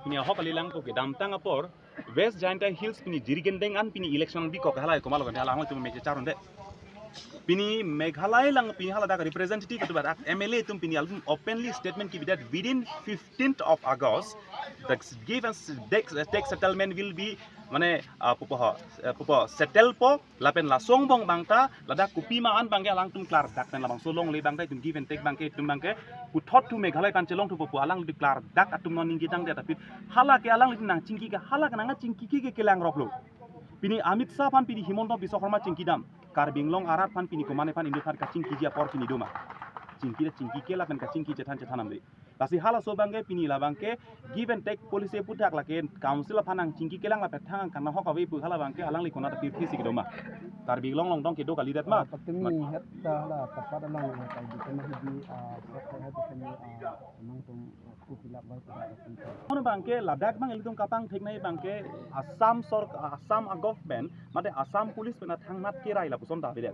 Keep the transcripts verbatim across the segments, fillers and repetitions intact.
Pini ahok kali lang po kedamtang apor West Jaintia Hills pini Jirikindeng an pini election bikok hala komat lo kan hala hang tum meche charunde. Pini Meghalaya lang pini hala dak representative atum dak M L A atum pini alum openly statement kebidet within fifteenth of August the give and take, take settlement will be mane uh, pupo ho uh, pupo settle po lapen lason angbong abang ta ladak kopima an abangke alangtum klardak pen labangso longle abang ta itum give and take abangke itum abangke puthot thu Meghalaya aphan chelongthupo pu alang di klardak atum non ningje tangdet aphi hala ke alanglitum nangchingki ke hala ke nangchingki ke kelang rok lo. Pini Amit Shah aphan pini Himanta Biswa Sarma chingkidam. Karbi Anglong arat aphan pini komatne aphan Indo aphan kachingkiji apor pini doma. Chingki chingki ke lapen kachingki chethan chethan amri. Lasi halaso abangke pini labangke give and take policy aputhak lake council aphan nangchingki kelang lapen thang kana ahok ave pu hala abangke alangli konat apirthe si kedoma. Karbi Anglong longdong kedo kalidet ma. Patim ni het ta la tapat along la kai di kena hidi ah sek hai hai patim ni ah nangtum ku pilap bai pada patim. Kono abangke ladak abang ilitum kapangthek nai abangke Assam sor Assam a government mate Assam police pen thangnat kerai lapuson ta avedet.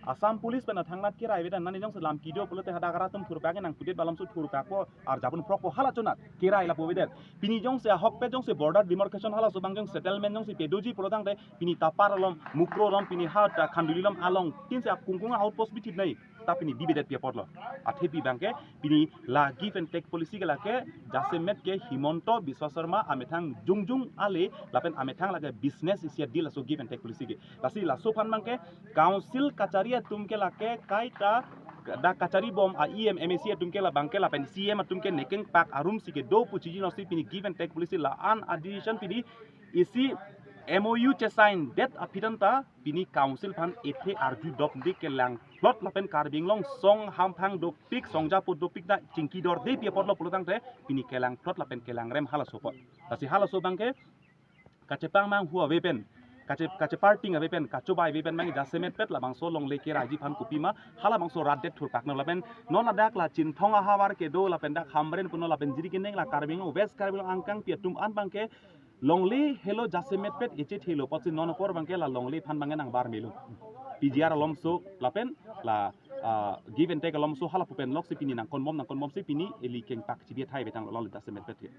Assam police pen thangnat kerai avedet nani jongsi lam kido pulote hadak arat atum thurpak nangpudet balom su thurpak po arjapun phrok po hala chonat kerai lapu avedet. Pini jongsi ahokpet jongsi border demarcation halaso abang jong settlement jongsi pedoji pulotangte pini tapar alom Mukroh alom pini ha ta Khanduli alom along tin se akungkung a outpost bithip nai ta pini dividet pi apotlo. Athepi abangke pini la give and take policy ke lake jasemet ke Himanta Biswa Sarma amethang jongjong ale lapen amethang lake business isi deal laso give and take policy ke. Lasi laso aphan abangke council kachari atum ke lake kaita dak kachari bom a E M, M A C atum ke labangke lapen C E M atum ke nekeng pak arum si kedo pu chiji nosi pini give and take policy la an a decision pini isi M O U chesign det aphi tangte pini council aphan ethe arju dopdik kelangplot lapen Karbi Anglong song hamphang dopik songjapo dopik ta chingki dorde pi apotlo pulotangte pini kelangplot lapen kelangrem halaso apot. Lasi halaso abangke kachepangmang hu ave pen kache kacheparting ave pen kachobai ave pen abang jasemetpet labangso longle keraiji aphan kopima halabangso rat det thurpak no lapen non ladak la Chinthong ahavar kedo lapen dak Hamren puno lapen Jirikindeng la Karbi Anglong West Karbi Anglong angkangpi atum an abangke longle helo jasemetpet echet helo apotsi non apor abangke la longle aphan abangke nangbar melo. P G R alomso lapen la ah, give and take alomso hala pu pen loksi pini nangkonbom nangkonbomsi pini ili kengpak chibi athai vetang longle jasemetpet ke.